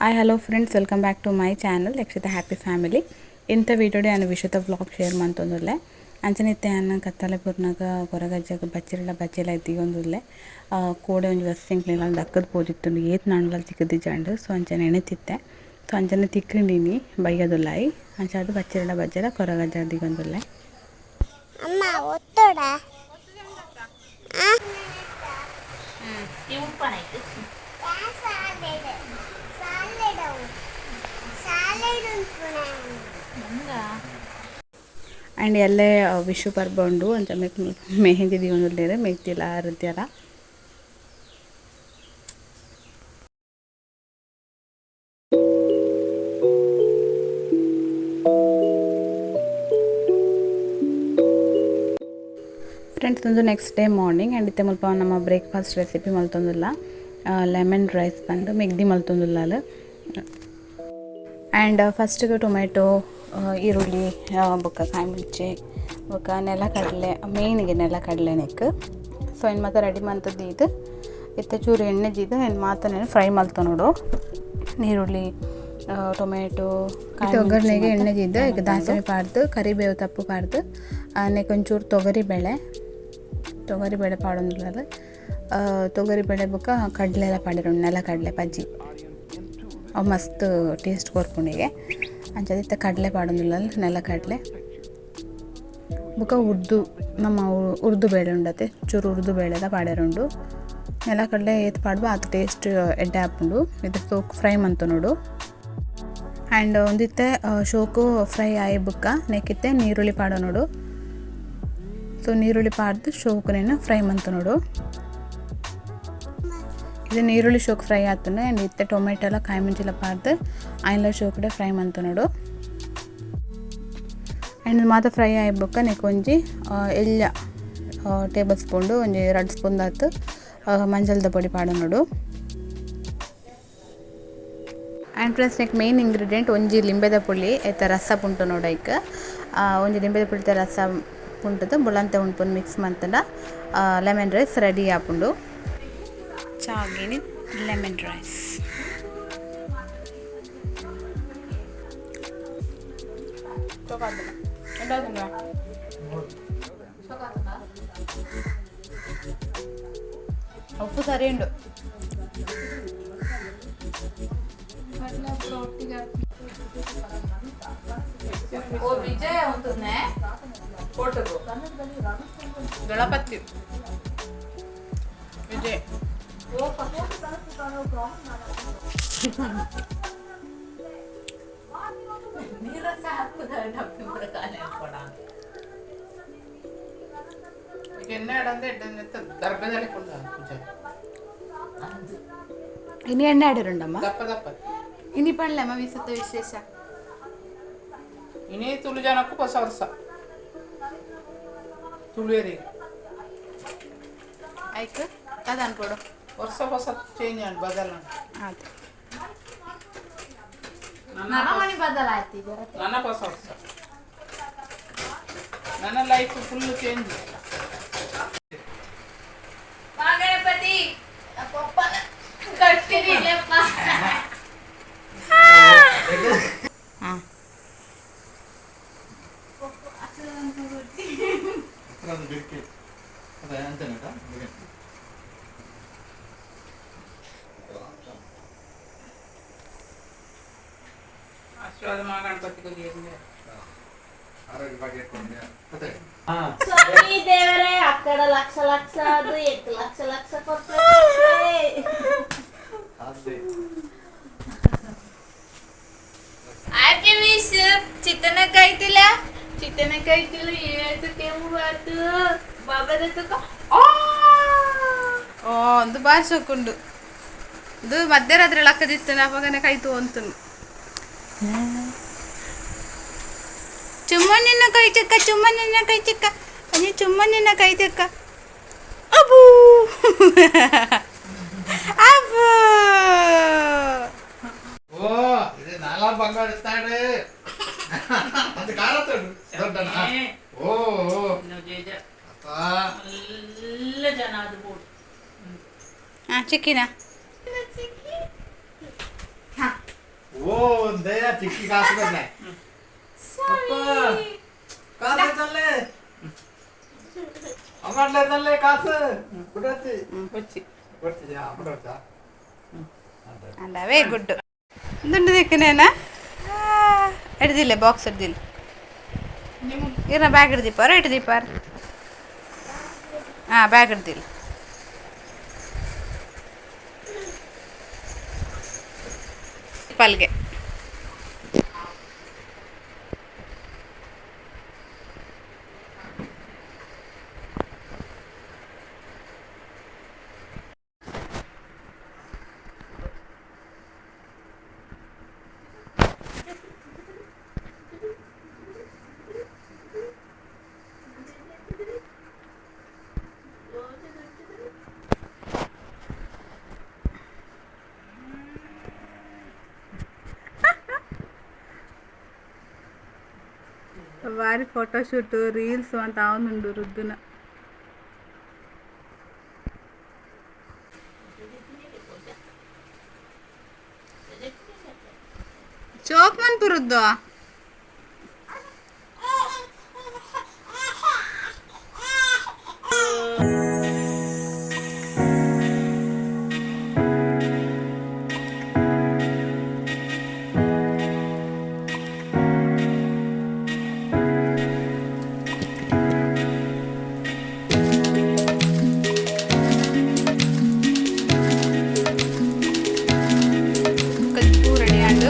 Hi hello friends, welcome back to my channel Lakshitha happy family. ಇಂಥ ವೀಡಿಯೋಡೆ ನಾನು ವಿಷಯದ vlog share ಮಂತೊಂದುಲ್ಲೆ. ಅಂಚನೆ ಇತ್ತೆ ಯಾನ್ ಕತ್ತಲೆ ಪೂರ್ನಾಗ ಕೊರಗಜ್ಜಗ್ ಬಚ್ಚಿರೆಲ ಬಜ್ಜೆಲ ದೀವೊಂದುಲ್ಲೆ. ಕೋಡೆ ಒಂಜಿ ವಸ್ತು ದಕ್ಕದ್ ಪೋದಿತ್ತುಂಡು, ಏತ್ ನಾಂಡಲ ತಿಕ್ಕುದಿಜಾಂಡ್. ಸೊ ಅಂಚನೆ ಎಣೆತಿತ್ತೆ. ಸೊ ಅಂಚನೆ ತಿಕ್ಕುಂಡಿನಿ ಬಯ್ಯದುಲ್ಲಾಯಿ. ಅಂಚಾದ್ ಬಚ್ಚಿರೆಲ ಬಜ್ಜೆಲ ಕೊರಗಜ್ಜಗ್ ದೀವೊಂದುಲ್ಲೆ. ಅಮ್ಮ ಒತ್ತಡ. ಆ್ಯಂಡ್ ಎಲ್ಲೆ ವಿಶು ಪರ್ಬ ಉಂಡು. ಅಂಚ ಮೇಕ್ ಮೆಹಂದಿ ದೀವೊಂದುಲ್ಲೆರ್, ಮೆಗ್ದಿಲ ಹೃದಯಲ. ಫ್ರೆಂಡ್ಸ್, ಒಂದು ನೆಕ್ಸ್ಟ್ ಡೇ ಮಾರ್ನಿಂಗ್. ಆ್ಯಂಡ್ ಇತ್ತೆ ಮುಲ್ಪ ನಮ್ಮ ಬ್ರೇಕ್ಫಾಸ್ಟ್ ರೆಸಿಪಿ ಮಲ್ತೊಂದುಲ್ಲ, ಲೆಮನ್ ರೈಸ್ ಬಂದು ಮೆಗ್ದಿ ಮಲ್ತೊಂದುಲ್ಲಾಲ್. ಆ್ಯಂಡ್ ಫಸ್ಟಿಗೆ ಟೊಮೆಟೊ, ಈರುಳ್ಳಿ, ಬೊಕ್ಕ ಕಾಯಿ ಮುಂಚೆ, ಬೊಕ್ಕ ನೆಲಕಡಲೆ, ಮೇಯ್ನಿಗೆ ನೆಲಕಡಲೆ ನೆಕ್. ಸೊ ಇನ್ನು ಮಾತ ರೆಡಿ ಮಂತದ್ದು ಇದು. ಇತ್ತೆ ಚೂರು ಎಣ್ಣೆ ಜೀದು ಇನ್ನು ಮಾತ ಫ್ರೈ ಮಲ್ತೊನೊಡು. ನೀರುಳ್ಳಿ, ಟೊಮೆಟೊ, ಕಾಯಿ, ಒಗ್ಗರಣೆಗೆ ಎಣ್ಣೆ ಜೀದು ಈಗ ದಾಸವಾಳ ಪಾಡ್ದು, ಕರಿಬೇವು ತಪ್ಪು ಪಾಡ್ದು, ನೆಕ್ ಒಂಚೂರು ತೊಗರಿ ಬೇಳೆ, ತೊಗರಿ ಬೇಳೆ ಪಾಡೊಂದುಲ್ಲೆರ್. ತೊಗರಿ ಬೇಳೆ ಬೊಕ್ಕ ಕಡಲೆ ಎಲ್ಲ ಪಾಡಿರೋಣ, ನೆಲ ಕಡಲೆ ಪಜ್ಜಿ, ಅವು ಮಸ್ತ್ ಟೇಸ್ಟ್ ಕೊರ್ಪುಂಡಿಗೆ. ಅಂಚಾದ್ ಇತ್ತೆ ಕಡಲೆ ಪಾಡೊಂದುಲ್ಲೆರ್, ನೆಲ ಕಡಲೆ. ಬೊಕ್ಕ ಉರ್ದು, ನಮ್ಮ ಉರ್ದು ಬೇಳೆ ಉಂಡತೆ, ಚೂರು ಉರ್ದು ಬೇಳೆದ ಪಾಡ್ಯರುಂಡು. ನೆಲ ಕಡಲೆ ಏತ್ ಪಾಡ್ಬ ಆತ್ ಟೇಸ್ಟ್ ಎಡ್ಡೆ ಆಪುಂಡು. ಇದು ಸೋಕ್ ಫ್ರೈ ಮಂತೊನೊಡು. ಆ್ಯಂಡ್ ಒಂದಿತ್ತೆ ಶೋಕು ಫ್ರೈ ಆಯಿ ಬೊಕ್ಕ ನೆಕ್ಕಿತ್ತೆ ನೀರುಳ್ಳಿ ಪಾಡೊನೊಡು. ಸೊ ನೀರುಳ್ಳಿ ಪಾಡ್ದು ಶೋಕುನೆನ್ ಫ್ರೈ ಮಂತೊನೊಡು. ಇದು ನೀರುಳ್ಳಿ ಶೋಕ್ ಫ್ರೈ ಆತುಂಡು. ಆ್ಯಂಡ್ ಇತ್ತೆ ಟೊಮೆಟೊ ಎಲ್ಲ ಕಾಯಿ ಮುಂಚಿಲ ಪಾಡ್ದು ಆಯಿಲ ಶೋಕುಡೆ ಫ್ರೈ ಮಂತೊನೊಡು. ಆ್ಯಂಡ್ ಮಾತ ಫ್ರೈ ಆಯಿ ಬೊಕ್ಕ ನೆಕ್ ಒಂಜಿ ಎಲ್ಯ ಟೇಬಲ್ ಸ್ಪೂನ್ ಒಂಜಿ ರಡ್ಡ್ ಸ್ಪೂನ್ ದಾತ್ ಮಂಜಲ್ದ ಪೊಡಿ ಪಾಡೊನೊಡು. ಆ್ಯಂಡ್ ಪ್ಲಸ್ ನೆಕ್ ಮೇನ್ ಇಂಗ್ರೀಡಿಯೆಂಟ್ ಒಂಜಿ ಲಿಂಬೆದ ಪುಳಿ ಐತ ರಸ ಪುಂಟುನೊಡು. ಐಕ್ ಒಂಜಿ ಲಿಂಬೆದ ಪುಳಿತ ರಸ ಪುಂಟುದು ಬೊಲಂತೆ ಉಂಪುನು ಮಿಕ್ಸ್ ಮಂತುಂಡ ಲೆಮನ್ ರೈಸ್ ರೆಡಿ ಆಪುಂಡು. ಚಾಗಿನಿ ಲೆಮನ್ ರೈಸ್. ಉಪ್ಪು ಸರಿ ಉಂಡು. ಓ ವಿಜಯ ఉంటుందే. ಕೋಟಗು ಗಣಪತಿ ವಿಜಯ್. ದರ್ಬೆದಲ್ಲಿ ಪೂಜೆ. ಇನಿ ಎಣ್ಣೆ ಆಡಿರುಂಡಮ್ಮ. ದಪ್ಪ ದಪ್ಪ. ಇನಿ ಪಣ್ಲೆಮ್ಮ ವಿಸುತ್ತ ವಿಶೇಷ. ಇನಿ ತುಳು ಜನಕ್ಕೂ ಹೊಸ ವರ್ಷ ತುಳುವರಿಗೆ. ಐಕ್ ಅದ ಅನ್ಕೊಡು. ವರ್ಷ ಹೊಸ ಚೇಂಜ್ ಆಂಡ್ ಬದಲಾವಣೆ. ಆಯ್ತು. ನರಮಣಿ ಬದಲಾಯ್ತು ಈಗ. ನನ್ನ ಹೊಸ ವರ್ಷ, ನನ್ನ ಲೈಫ್ ಫುಲ್ ಚೇಂಜ್. ಮಾ ಗಣಪತಿ ಪಪ್ಪನ ಕಟ್ಟಿದಿಲ್ಲಪ್ಪ. ಹಾಂ. ಆಶೀರ್ವಾದ ಮಾ ಗಣಪತಿ. ಸ್ವಾಮಿ ದೇವರೇ, ಅಕ್ಕಡ ಲಕ್ಷ ಲಕ್ಷ ಅದು ಎಕ್ ಲಕ್ಷ ಲಕ್ಷ ಕೊಡ್ತಾರೆ. హ్యాపీ విష్ చిత్తన కైతుల చిత్తన కైతులు ఏతుకేము బాతు బాబా దత్తుక. ಓ ಒಂದು ಬಾರಿ ಸೊಕ್ಕುಂಡು. ಇದು ಮಧ್ಯರಾತ್ರಿ ಲಕ್ಕದಿತ್ತು, ಅಪ್ಪಗನೆ ಕೈ ತೋಂತುಂಡು. ಚುಮ್ಮ ನಿನ್ನ ಕೈ ಚಿಕ್ಕ, ಚುಮ್ಮ ನಿನ್ನ ಕೈ ಚಿಕ್ಕ, ಅನಿ ಚುಮ್ಮ ನಿನ್ನ ಕೈ ಚಿಕ್ಕ. ಅಬೂ ಅಬ್ಬು. ఓ ఇది నాలా బంగారు ఇస్తాడు అంత కారతాడు దొడ్డనా ఓ ఓ. అత్తా. ಎಲ್ಲ ಜನ ಅದು ಬೋರ್ಡ್. ಹಾಂ ಚಿಕ್ಕಿನ. ಓ ದಯ ಚಿಕ್ಕಿ ಕಾಸು ಬಂದೆ. ಅಪ್ಪ ಕಾಸು ತಲ್ಲೆ ಅಮ್ಮಡ್ಲೆ ತಲ್ಲೆ ಕಾಸು ಕೊಡತ್ತಿ. ಬಚ್ಚಿ. ಕೊಡ್ತಿದ್ಯಾ? ಕೊಡತ್ತಾ? ಅಂಡವೇ ಗುಡ್ಡು ದುಂಡು ದಿಕ್ಕನೇನಾ? ಹಿಡ್ದಿಲ್ಲ, ಬಾಕ್ಸ್ ಹಿಡ್ದಿಲ್ಲ. ಇರ, ಬ್ಯಾಗ್ ಹಿಡ್ದಿಪ್ಪಾರ, ಹಿಡ್ದಿಪ್ಪಾರ. ಹಾಂ, ಬ್ಯಾಗ್ ಹಿಡ್ದಿಲ್ಲ. ಪಲ್ಗೆ ಬಾರಿ ಫೋಟೋಶೂಟು ರೀಲ್ಸ್ ಅಂತ ಅವನುಂಡು ರುದ್ದುನ. ಚೋಕ್ ಮನ್ಪು ರುದ್ದು. ಕಜ್ಜು ರೆಡಿ ಆಂಡ್.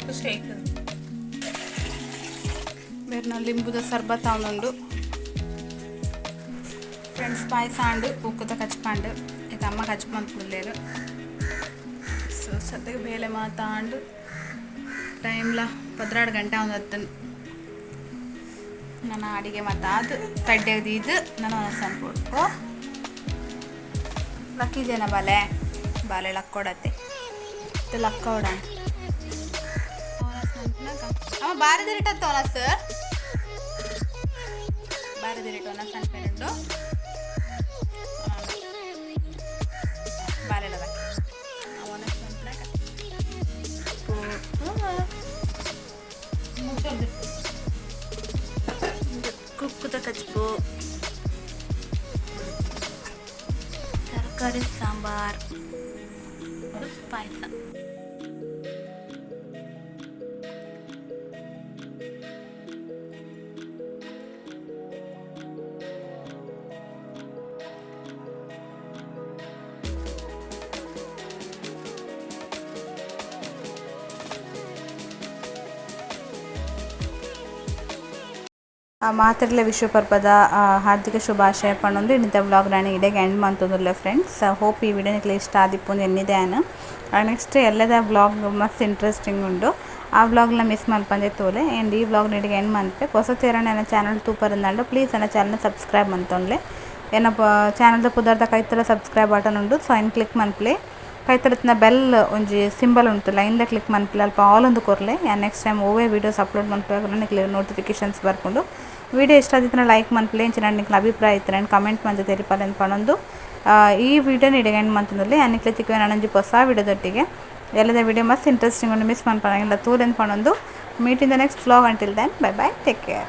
ಖುಷಿ ಆಯ್ತದೆ. ಬೇರೆ ಲಿಂಬುದ ಸರ್ಬತ್ ಅವನುಂಡು ಫ್ರೆಂಡ್ಸ್. ಪಾಯಸ ಆಂಡು, ಉಕ್ಕುದ ಕಚ್ಪಾಂಡು. ಇದು ಅಮ್ಮ ಕಚ್ಪ ಅಂತ. ಸೊ ಸದ್ಯಕ್ಕೆ ಬೇಲೆ ಮಾತಾಂಡು ಟೈಮ್ಲ 12 ಗಂಟೆ ಅವನು ಹತ್ತನು. ನನ್ನ ಅಡಿಗೆ ಮಾತಾದು ತಡ್ಡೆದು ನಾನು ಅನ್ಕೊಡ್ಕೊ ಲಕ್ಕಿದೇನ ಬಾಲೆ ಬಾಲೆ ಲಕ್ಕೊಡತ್ತೆ ಲಕ್ಕೋಡ ಅಮ್ಮ ಬಾರದಿರಿಟ ತೋನಸ್ ಬಾರದಿರಿಟ ಒನಸ್ ಅನ್ಪೇನುಂಡು ಬಾಲೆಲ ಒನಸ್ ಅನ್ಪನಾಗ. ಕುಕ್ಕುದ ಕಚ್ಪು, ತರಕಾರಿ ಸಾಂಬಾರ್, ಪಾಯಸ. ಮಾತೆರ್ಲ ವಿಶ್ವ ಪರ್ಬದ ಹಾರ್ದಿಕ ಶುಭಾಶಯ ಪಣೊಂದು ಇನ್ನಿತ ವ್ಲಾಗ್ ನಾನು ಇಡೆಗೆ ಎಂಡ್ ಮಂತೊಂದುಲ್ಲೆ ಫ್ರೆಂಡ್ಸ್. ಹೋಪ್ ಈ ವಿಡಿಯೋ ನಿಕ್ಲೆ ಇಷ್ಟ ಆದಿಪ್ಪುಂದು ಎನ್ನಿದೆ. ನೆಕ್ಸ್ಟ್ ಎಲ್ಲದ ವ್ಲಾಗ್ ಮಸ್ತ್ ಇಂಟ್ರೆಸ್ಟಿಂಗ್ ಉಂಡು. ಆ ವ್ಲಾಗ್ನ ಮಿಸ್ ಮಲ್ಪಂದೆ ತೋಲೆ. ಆ್ಯಂಡ್ ಈ ವ್ಲಾಗ್ ಇಡೆಗೆ ಎಂಡ್ ಮನ್ಪೆ. ಹೊಸ ನನ್ನ ಚಾನಲ್ ತೂಪರಂದಾಂಡ ಪ್ಲೀಸ್ ನನ್ನ ಚಾನಲ್ ಸಬ್ಸ್ಕ್ರೈಬ್ ಮಂತೊನ್ಲೆ. ಎನ್ನ ಚಾನಲ್ದ ಪುದರ್ದ ಕೈತಲ ಸಬ್ಸ್ಕ್ರೈಬ್ ಬಟನ್ ಉಂಡು. ಸೊ ಐನ್ ಕ್ಲಿಕ್ ಮನ್ಪಲೆ. ಕೈತಲತ್ನ ಬೆಲ್ ಒಂಜಿ ಸಿಂಬಲ್ ಉಂಟು, ಲೈನ್ಲ ಕ್ಲಿಕ್ ಮನ್ಪಲೆ. ಅಲ್ಪ ಆಲ್ ಒಂದು ಕೊರ್ಲೆ. ನೆಕ್ಸ್ಟ್ ಟೈಮ್ ಓವೇ ವೀಡಿಯೋಸ್ ಅಪ್ಲೋಡ್ ಮನ್ಪುವಾಗ ನಿಕ್ಲೆ ನೋಟಿಫಿಕೇಶನ್ಸ್ ಬರ್ಪುಂಡು. ವಿಡಿಯೋ ಇಷ್ಟ ಆದಿತ್ತಿನ ಲೈಕ್ ಮನ್ಪಲೆ. ಇಂಚಿನ ನಿಕ್ಲೆ ಅಭಿಪ್ರಾಯ ಇತ್ತಿನ ಕಮೆಂಟ್ ಮಂತ್ ತೆರಿಪಾಲೆ ಪನೊಂದು ಈ ವಿಡಿಯೋನ ಇಡೆಗೆ ಎಂಡ್ ಮಂತೊಂದುಲ್ಲೆ. ನಿಕ್ಲೆ ತಿಕ್ಕುವೆ ನನೊಂಜಿ ಹೊಸ ವಿಡಿಯೋದೊಟ್ಟಿಗೆ. ಎಲ್ಲದ ವಿಡಿಯೋ ಮಸ್ತ್ ಇಂಟ್ರೆಸ್ಟಿಂಗ್ ಉಂಡು, miss ಮನ್ಪನಂಗಿಲ್ಲ ತೂಲೆಂದ್ ಪನೊಂದು. Meet in the next vlog. Until then, bye bye, take care.